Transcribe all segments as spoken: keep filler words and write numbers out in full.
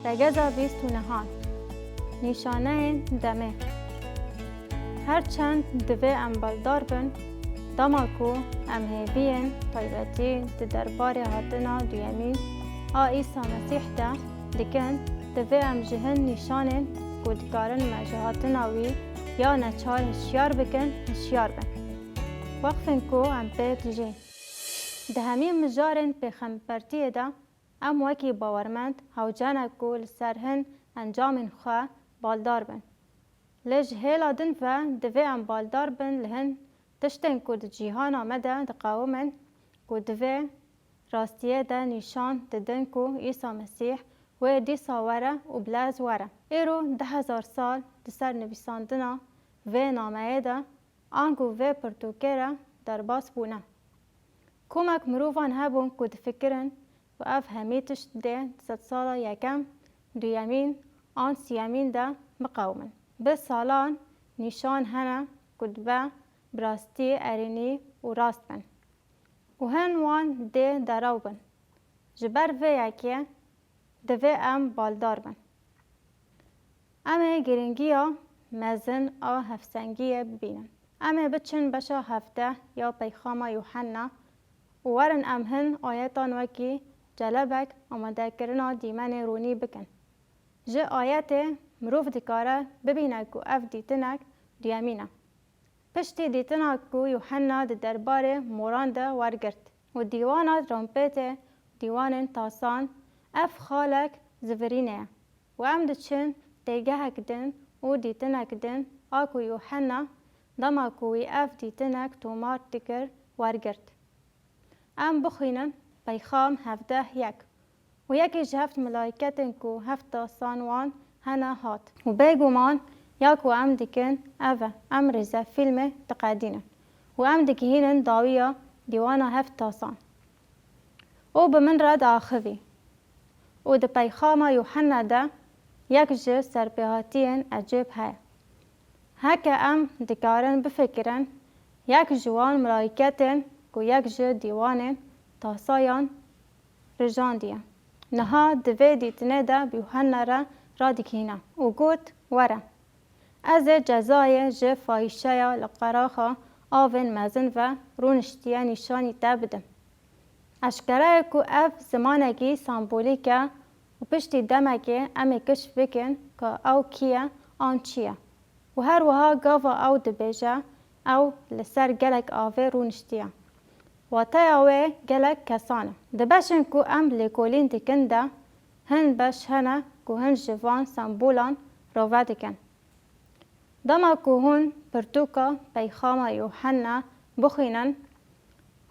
Regeza bîst û nehan. Nîşaneyên demê. Her çend divê em baldar bin, dema ku em hêviyên taybetî di derbarê hatina duyemîn a Îsa Mesîh de dikin, divê em ji hin nîşanên ku dikarin me ji hatina wî ya neçar hişyar bikin, hişyar bin. Weqfên ku em pê dijîn. Di hemî mijarên pêxembertiyê de, em wekî bawermend hewce ne ku li ser hin encamên xwe baldar bin. Lê ji hêla din ve divê em baldar bin li hin tiştên ku di cîhana me de diqewimin, ku di vê rastiyê de nîşan didin ku Îsa Mesîh wê dîsa were û bilez were. Îro du hezar sal di ser nivîsandina vê nameyê de ango vê pirtûkê re derbas bûne. Komek mirovan hebûn ku difikirin ku ev hemî tişt dê di sedsala yekem, duyemîn an siyemîn de biqewimin. Bi salan nîşan hene ku dibe bi rastî erênî û rast bin. Û hin wan dê derew bin. Ji ber vê yekê divê em baldar bin. Em ê girîngiya mezin a hevsengiyê bibînin. Em ê biçin beşa hevdeh ya Peyxama Yuhenna û werin em hin ayetan wekî celebek amadekirina dîmenê rûnî bikin. Ji ayetê mirov dikare bibîne ku ev dîtinek duyemîn e. Piştî dîtina ku Yuhenna di derbarê moran de wergirt û dîwana trompêtê, dîwanên tasan, ev xalek zivirînê ye û em diçin têgehek din û dîtinek din a ku Yuhenna, dema ku wî ev dîtinek tomar dikir, wergirt. Em bixwînin Peyxam hevdeh yek. Û yekî ji heft milayiketên ku heft tasan wan hene hat. Û bêguman ya ku em dikin ev e, em rêzefîlmê diqedînin. Û em digihînin dawiya dîwana heft tasan. Û bi min re diaxivî. Û di Peyxama Yuhenna de yek ji serpêhatiyên ecêb heye. Heke em dikarin bifikirin, yek ji wan milayiketên ku yek ji dîwanên tasayan rijandiye, niha di vê dîtinê de bi Yuhenna re radigihîne û got, Were, ez ê cezayê ji fahîşeya li qeraxa avên mezin ve rûniştiye nîşanî te bidim. Eşkere ye ku ev zimanekî sembolîk e û piştî demekê em ê kişf bikin ku ew kî ye an çi ye. Û her wiha gava ew dibêje, ew li ser gelek avê rûniştiye. Wateya wê gelek kesan e. Di beşên ku em lêkolîn dikin de hin beş hene ku hin ji van sembolan rave dikin. Dema ku hûn pirtûka Peyxama Yuhenna bixwînin,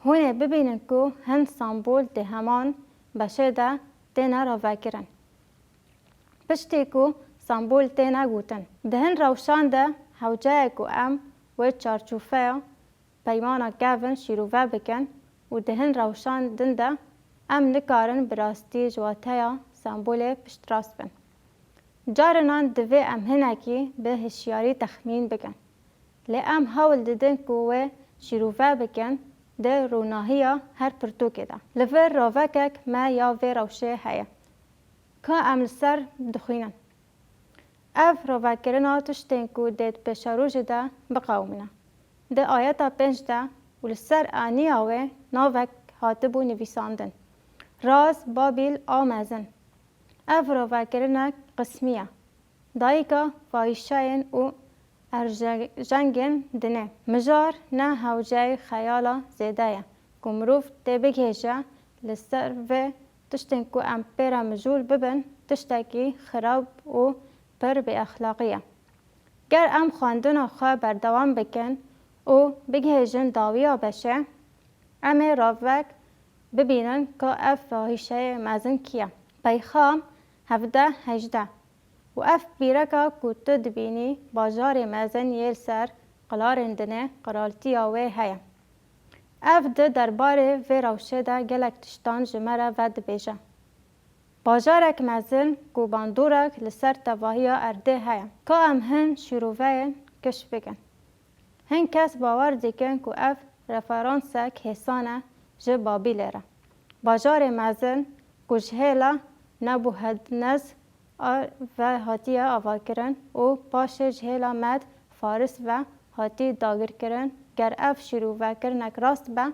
hûn ê bibînin ku hin sembol di heman beşê de têne ravekirin. Piştî ku sembol têne gotin, di hin rewşan de hewce ye ku em wê çarçofeya peymana kevin şîrove bikin û di hin rewşan din de em nikarin bi rastî ji wateya sembolê piştrast bin. Carinan divê em hinekî bi hişyarî texmîn bikin. Lê em hewl didin ku wê şîrove bikin di rûnahiya her pirtûkê de. Li vir ravekek me ya vê rewşê heye. Ka em li ser dixwînin. Ev ravekirina tiştên ku dê di pêşerojê de biqewimine. Di ayeta pênc de û li ser aniya wê navek hatibû nivîsandin. Raz Babîl a mezin. Ev ravekirinek qismî ye. Dayika fahîşeyên û erjengên dinê. Mijar ne hewceyê xeyala zêde ye ku mirov tê bigihêje, li ser vê tiştên ku em pê re mijûl bibin, tiştekî xirab û pir bêexlaqî ye. Ger em xwendina xwe berdewam bikin û bigihêjin dawiya beşê, em ê ravek bibînin ka ev fahîşeyê mezin kî ye. Peyxam hevdeh hejdeh. Û ev pîreka ku tu dibînî bajarê mezin yê li ser qilarên dinê qiraltiya wê heye. Ev di derbarê vê rewşê de gelek tiştan ji me re vedibêje. Bajarek mezin ku bandorek li ser tevahiya erdê heye. Ka em hin şîroveyên kişf bikin. Hin kes bawer dikin ku ev referansek hêsan e ji Babîlê re. Bajarê mezin ku ji hêla Nebûhednez a ve hatiye avakirin û paşê ji hêla Med Faris ve hatî dagirkirin. Ger ev şîrûvekirinek rast be,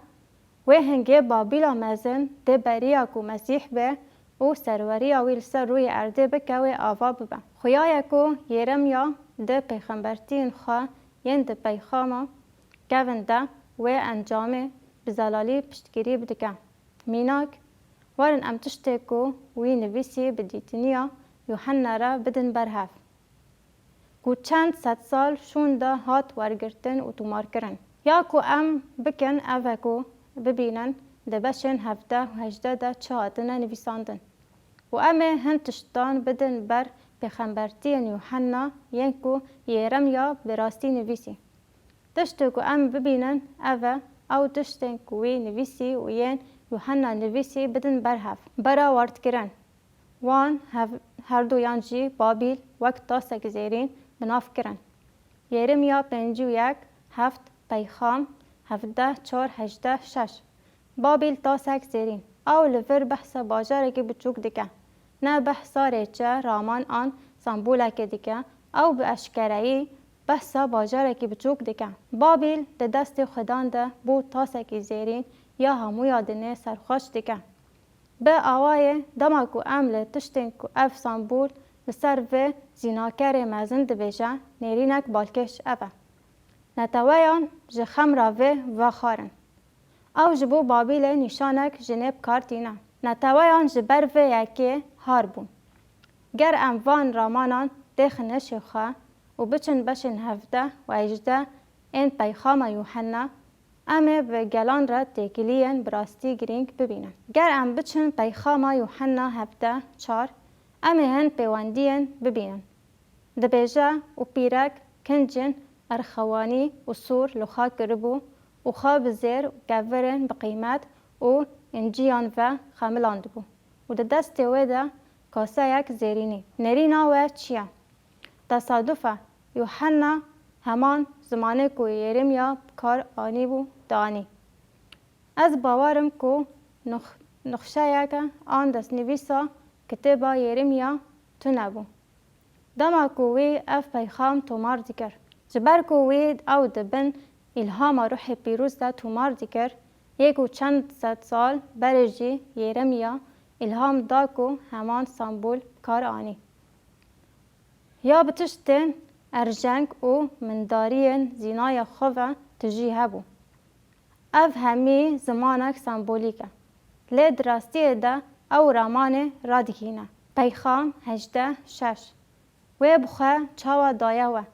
wê hingê Babîla mezin dê beriya ku Mesîh be û serweriya wî li ser rûyê erdê bike wê ava bibe. Xuya ye ku Yeremya di pêxembertiyên xwe yên di peyxama kevin de wê encamê bi zelalî piştgirî bidike. Mînak, werin em tiştê ku wî nivîsî bi dîtiniya Yuhenna re bidin ber hev, ku çend sedsal şûn de hat wergirtin û tomarkirin. Ya ku em bikin ev e ku bibînin di beşên hevdeh û hejdeh de çi hatine nivîsandin. Û em ê hin tiştan bidin ber pêxembertiyên Yuhenna yên ku Yeremya bi rastî nivîsî. Tiştê ku em bibînin ev e, ew tiştên ku wî nivîsî û yên Yuhenna nivîsî bidin ber hev. Berawardkirin wan hev-, herduyan jî Babîl wek tasek zêrîn bi nav kirin. Yeremya pêncî û yek heft, Peyxam hevdeh çar hejdeh şeş. Babîl tasek zêrîn. Ew li vir behsa bajarekî biçûk dike. Ne behsa rêçe, raman an sembûlekê dike. Ew bi eşkereyî behsa bajarekî biçûk dike. Babîl di destê Xudan de bû tasekî zêrîn ya hemûya dinê serxweş dike. Bi awayê dema ku em li tiştên ku ev sembûl li ser vê zînakerê mezin dibêje, nêrînek balkêş ev e. Neteweyan ji xem re vê vexwarin. Ew ji bo Babîlê nîşanek ji nê bi kar tîne. Neteweyan ji ber vê yekê har bûn. Ger em van ramanan têxin neşê xwe û biçin beşên hevdeh û hejdeh ên peyxama Yuhenna, em ê bi gelan re têkiliyên bi rastî girîng bibînin. Ger em biçin peyxama Yuhenna hevdeh çar, em ê hin pêwendiyên bibînin. Dibêje, û pîrek kincên erxewanî û sûr li xwe kiribû û xwe bi zêr û kevirên bi qîmet û înciyan ve xemilandibû û di destê wê de kaseyek zêrînî. Nêrîna we çi ye? Tesaduf e, Yuhenna heman zimanê ku Yeremya bi kar anîbû, dianî. Ez bawer im ku nux-, nixşeyeke an destnivîsa kitêba Yeremya tune bû. Dema ku wî ev peyxam tomar dikir. Ji ber ku wî ew di bin îlhama Ruhê Pîroz de tomar dikir, yê ku çend sed sal berê jî Yeremya îlham da ku heman sembûl bi kar anî. Ya bi tiştên erjeng û mindariyên zînaya xwe ve tijî hebû. Ev hemî zimanek sembolîk e. Lê di rastiyê de ew ramanê radihîne. Peyxam hejdeh şeş. Wê bi xwe çawa daye we?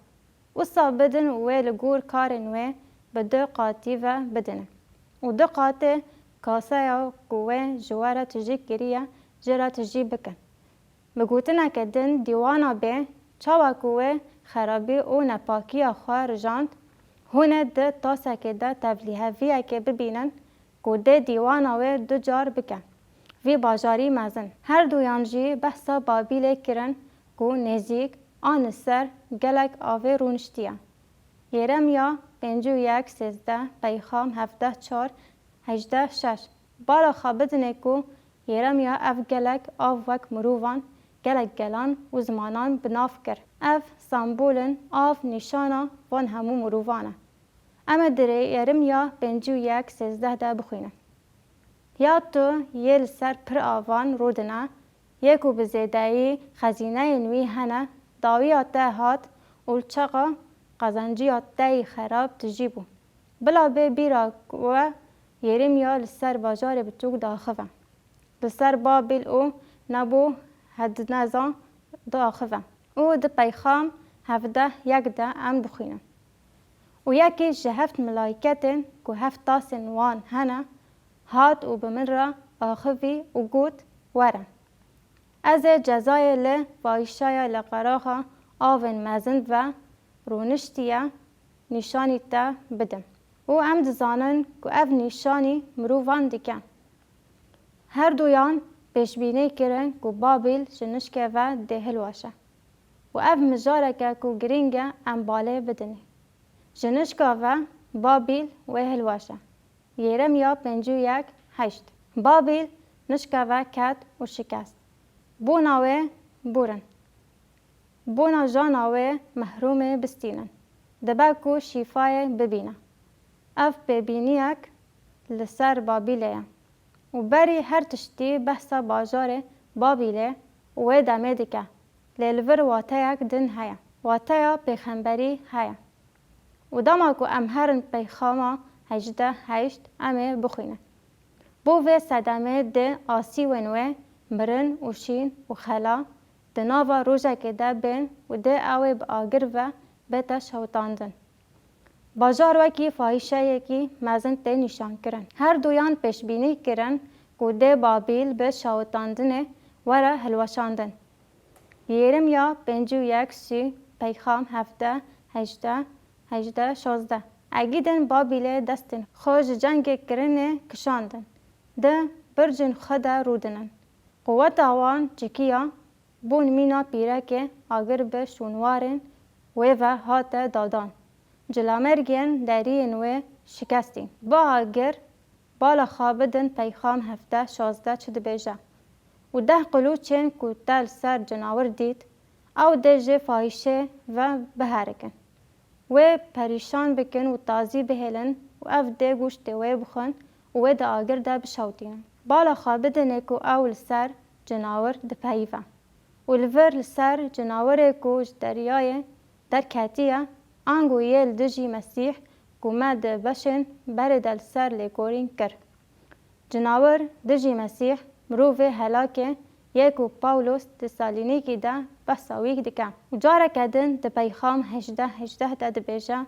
Wisa bidin û wê li gor karên wê bi du qatî ve bidine. Û du qatê kaseya ku wê ji we re tijî kiriye, jê re tijî bikin. Bi gotineke din dîwana bê, çawa ku wê xerabî û nepakiya xwe rijand, hûn ê di tasekê de tevlîheviyekê bibînin ku dê dîwana wê du car bike. Vî bajarî mezin. Herduyan jî behsa Babîlê kirin ku nêzîk an li ser gelek avê rûniştiye. Yeremya pêncî û yek sêzdeh, Peyxam hevdeh çar, hejdeh şeş. Bala xwe bidinê ku Yeremya ev gelek av wek mirovan, gelek gelan û zimanan bi nav kir. Ev sembolin av nîşana van hemû mirovan e. Em ê di rê Yeremya pêncî û yek sêzdeh de bixwînin. Ya tu yê li ser pir avan rûdine, yê ku bi zêdeyî xezîneyên wî hene, dawiya te hat û li çaxa qezenciya te yî xerab tijî bû. Bila bê bîra we Yeremya li ser bajarê biçûk diaxive. Li ser Babîl û Nebûhedneza diaxive. Û di Peyxam hevdeh yek de em dixwînin. Û yekî ji heft milayketên ku heft tasên wan hene, hat û bi min re axivî û got, Were. Ez ê cezayê li vayîşaya li qeraxa avên mezin ve rûniştiye nîşanî te bidim. Û em dizanin ku ev nîşanî mirovan dike. Herduyan pêşbînî kirin ku Babîl ji nişkê ve dê hilweşe. Û ev mijareke ku girîng e em balê bidinê. Ji nişka ve Babîl wê hilweşe. Yeremya pêncî û yek heşt. Babîl nişka ve ket û şikest. Bona wê bûr in. bona jana wê mehrûmê bistînin. Dibe ku şîfayê bibîne. Ev pêbîniyek li ser Babîlê ye û berî her tiştî behsa bajarê Babîlê û wê demê dike. Lê li vir wateyek din heye. Wateya pêxemberî heye. Û dema ku em herin peyxama hejdeh heşt em ê bixwînin. Bo vê sedemê dê asîwên wê mirin û şîn û xela di nava rojekê de bên û dê ew ê bi agir ve bête şewitandin. Bajar wekî fahîşeyekî mezin tê nîşankirin. Her duyan pêşbînî kirin ku dê Babîl bi şewitandinê were hilweşandin. Yeremya pêncî û yek sî, Peyxam hevdeh hejdeh, hejdeh şazdeh. Egîdên Babîlê destên xwe ji cengê kirinê kişandin, di bircên xwe de rûdinin. Quweta wan çikiya bûn mîna pîrekê agir bi şûnwarên wê ve hate dadan. Cilamergên deriyên wê şikestîn. Bi agir bala xwe bidin Peyxam hevdeh şazdeh çi dibêje. Û deh qilûçên ku te li ser cinawir dît, ew dê ji fahîşê ve biherikin. Wê perîşan bikin û tazî bihêlin û ev dê goştê wê bixwin û wê di agir de bişewitînin. Bala xwe bidinê ku ew li ser cinawir dipeyive û li vir li ser cinawirê ku ji deryayê derketiye, ango yê li dijî Mesîh ku me di beşên berê de li ser lêkolîn kir. Cinawir dijî Mesîh, mirovê helakê yê ku Pawlos di Salonîkî de behsa wî dike. Û careke din di Peyxam hejdeh hejdeh de dibêje,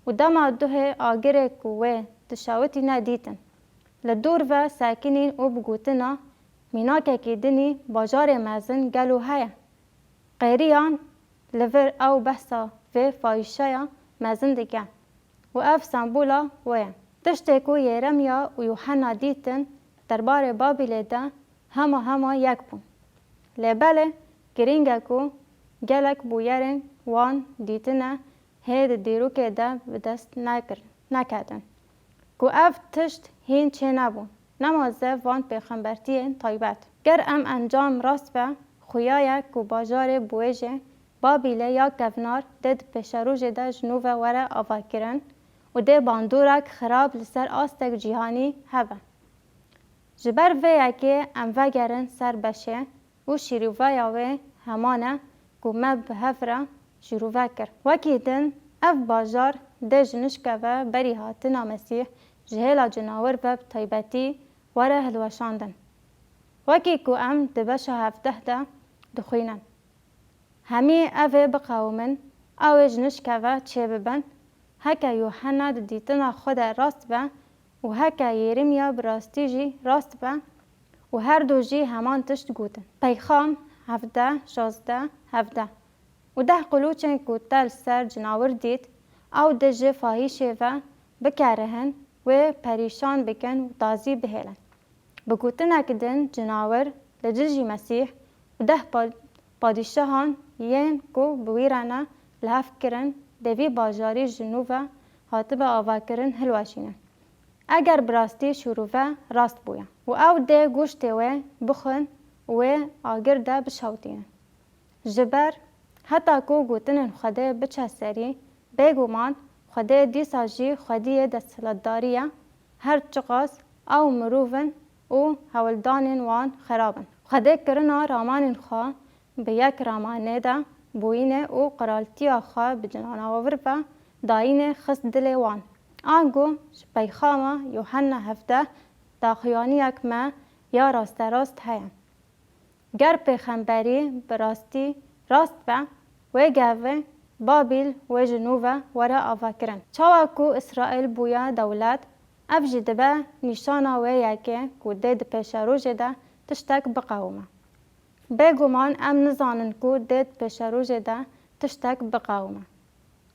Û dema duhê agirê ku wê dişewitîne dîtin, li dûr ve sekinîn û bi gotina, Mînakekî dinî bajarê mezin gelo heye? Qêriyan li vir ew behsa vê fahîşeya mezin dike û ev sembola wê ye. Tiştê ku Yeremya û Yuhenna dîtin derbarê Babîlê de hema hema yek bûn. Lê belê girîng e ku gelek bûyerên wan dîtine hê di dîrokê de bi dest nekirin, neketin. Ku ev tişt hîn çênebûn, nema zev van pêxembertiyên taybet. Ger em encam rast be, xuya ye ku bajarê biwêjê Babîlê ya kevnar dê di pêşerojê de ji nû ve were avakirin û dê bandorek xirab li ser astek cîhanî hebe. Ji ber vê yekê em vegerin ser beşê û şîroveya wê heman e ku me bi hev re şîrove kir. Wekî din, ev bajar dê ji nişke ve berî hatina Mesîh ji hêla cinawir ve bi taybetî were hilweşandin. Wekî ku em di beşa hevdeh de dixwînin. Hemî ev ê biqewimin, ew ê ji nişke ve çêbibin, heke Yuhenna di dîtina xwe de rast be û heke Yeremya bi rastî jî rast be û her du jî heman tişt gotin. Peyxam hevdeh şazdeh hevdeh. Û deh qulûçên ku te li ser cinawir dît, ew dê ji fahîşê ve bikerihin, wê perîşan bikin û tazî bihêlin. Bi gotinek din cinawir li dijî Mesîh û deh pa-, padîşahan yên ku bi wî re ne li hev kirin, dê vî bajarî ji nû ve hatibe avakirin hilweşînin. Eger bi rastî şîrove rast bûye û ew dê goştê wê bixwin û wê agir de bişewitînin. Ji ber heta ku gotinên Xwedê biçe serî, bêguman Xwedê dîsa jî xwediyê desthilatdarî ye, her çiqas ew mirov in û hewldanên wan xerab in. Xwedê kirina ramanên xwe bi yek ramanê de bûyînê û qiraltiya xwe bi cinawir ve dayînê xist dilê wan. Ango ji peyxama Yuhenna hevdeh daxuyaniyek me ya rasterast heye. Ger pêxemberî bi rastî rast be, wê gavê Babîl wê ji nû ve were avakirin. Çawa ku Îsraîl bûye dewlet, ev jî dibe nîşana wê yekê ku dê di pêşerojê de tiştek biqewime. Bêguman em nizanin ku dê di pêşerojê de tiştek biqewime.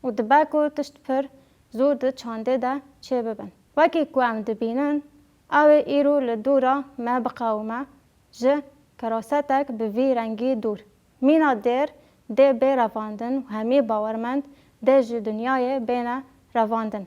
Û dibe ku tişt pir zû di çandê de çêbibin. Wekî ku em dibînin, ew ê îro li dora me biqewime, ji kerasetek bi vî rengî dûr. Mîna dêr dê bê revandin û hemî bawermend dê ji dinyayê bêne revandin.